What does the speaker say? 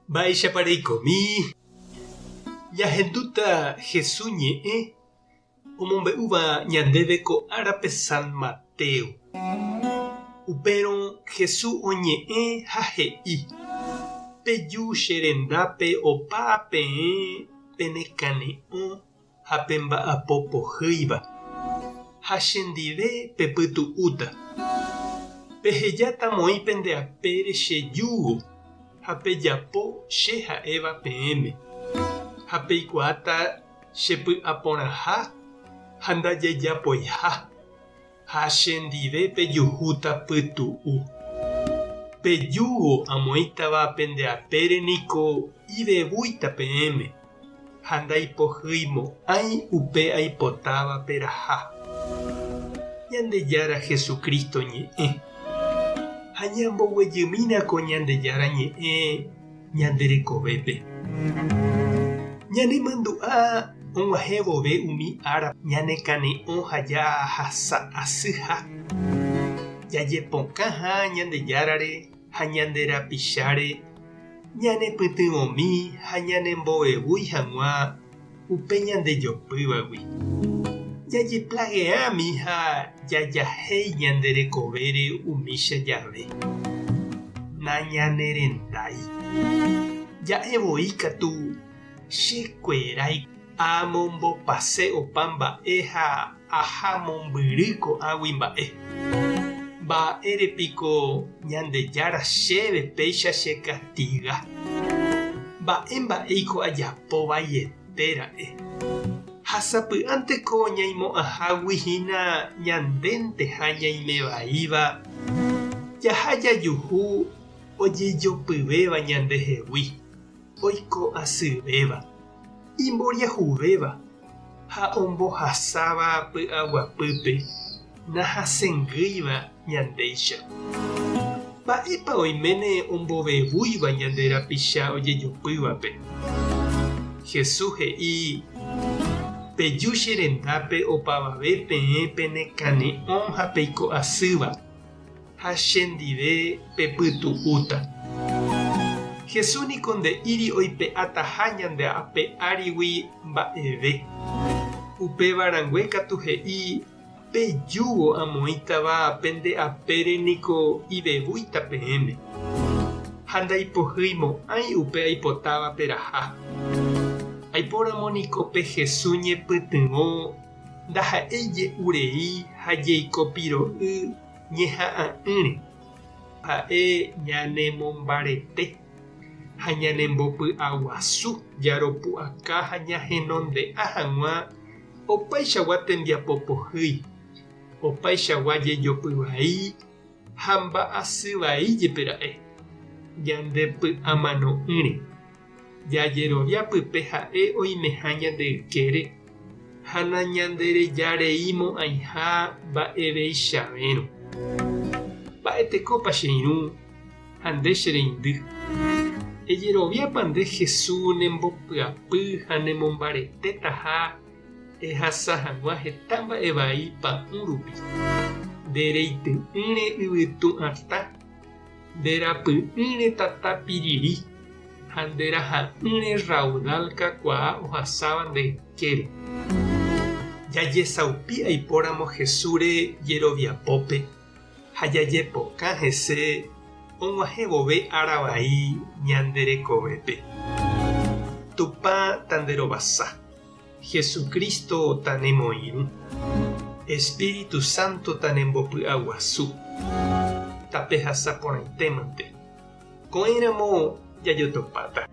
Mba'éichapa reikomi? Ñahendúta Jesús ñe'ẽ omombe'úva ñandéve ko árape San Mateo. Upérõ Jesús oñe'ẽ ha he'i, Peju che rendápe opa peẽ penekane'õ ha pemba'apo pohýiva, ha chendive pepytu'úta. Pehejáta moĩ pende apére che júgo ha pejapo che ha'éva peẽme, ha peikuaáta chepy'aporãha ha ndajejapoiha. Ha chendive pejuhúta pytu'u. Pe júgo amoĩtava pende apére niko ivevúita peẽme, ha ndaipohyimo'ãi upe aipotáva peraha. Ñandejára Jesucristo ñe'ẽ. Ha ñamboguejymína ko Ñandejára ñe'ẽ ñande rekovépe. Ñanemandu'a og̃uahẽ vove umi ára ñanekane'õ ha jahasa asyha, jajepokãha Ñandejárare ha ñande rapicháre ñanepytyvõmi ha ñanembovevúi hag̃ua upe ñandejopývagui. Jajeplageámi ha jajahéi ñande rekovére umícha jave. Nañanerendái. Ja'e voi katu, Che kuerái amombopase opa mba'e ha aha mombyry ko'águi mba'e. Mba'ére piko Ñandejára chéve péicha chekastiga? Mba'e mba'éiko ajapo vaiete ra'e? Ha sapy'ánteko ñaimo'ãhágui hína ñandénteha ñaime vaíva, jaha jajuhu ojejopyvéva ñandehegui, oiko asyvéva, imboriahuvéva ha ombohasáva py'aguapýpe nahasẽngýiva ñandéicha. Mba'épa oiméne ombovevúiva ñande rapicha ojejopývape? Jesús he'i, Peju che rendápe opavave peẽ penekane'õ ha peiko asýva, ha chendive pepytu'úta. Jesús niko nde'íri oipe'ataha ñande ape árigui mba'eve. Upéva rangue katu he'i, Pe júgo amoĩtava pende apére niko ivevúita peẽme, ha ndaipohyimo'ãi upe aipotáva peraha. Aipóramo niko pe Jesús ñepytyvõ ndaha'éi je'u rei ha jeiko piro'y ñeha'ã'ỹre, ha'e ñanemombarete ha ñanembopy'aguasu jaropu'aka ha ñahenonde'a hag̃ua opaichagua tembiapo pohýi, opaichagua jejopy vai ha mba'asy vai jepe ra'e, ñande py'amano'ỹre. Jajerovia pype ha'e oimeha ñande ykére ha nañanderejareimo'ãiha mba'eveichavérõ. Mba'etekópa che irũ ha nde che reindy? Ejeroviápa nde Jesús nembopyapy ha nemombaretétaha ehasa hag̃ua heta mba'e vai pa'ũ rupi, nde reity'ỹre yvytu atã? Nde rapy'ỹre tata piriri ha nde raha'ỹre raudal kakuaa ohasáva nde ykére. Jajesaupi aipóramo Jesúsre jeroviapópe ha jajepokã hese og̃uahẽ vove ára vai ñande rekovépe. Tupã tanderovasa, Jesucristo tanemoirũ, Espíritu Santo tanembopy'aguasu. Tapehasa porãitémante. Ko'ẽramo jajotopáta.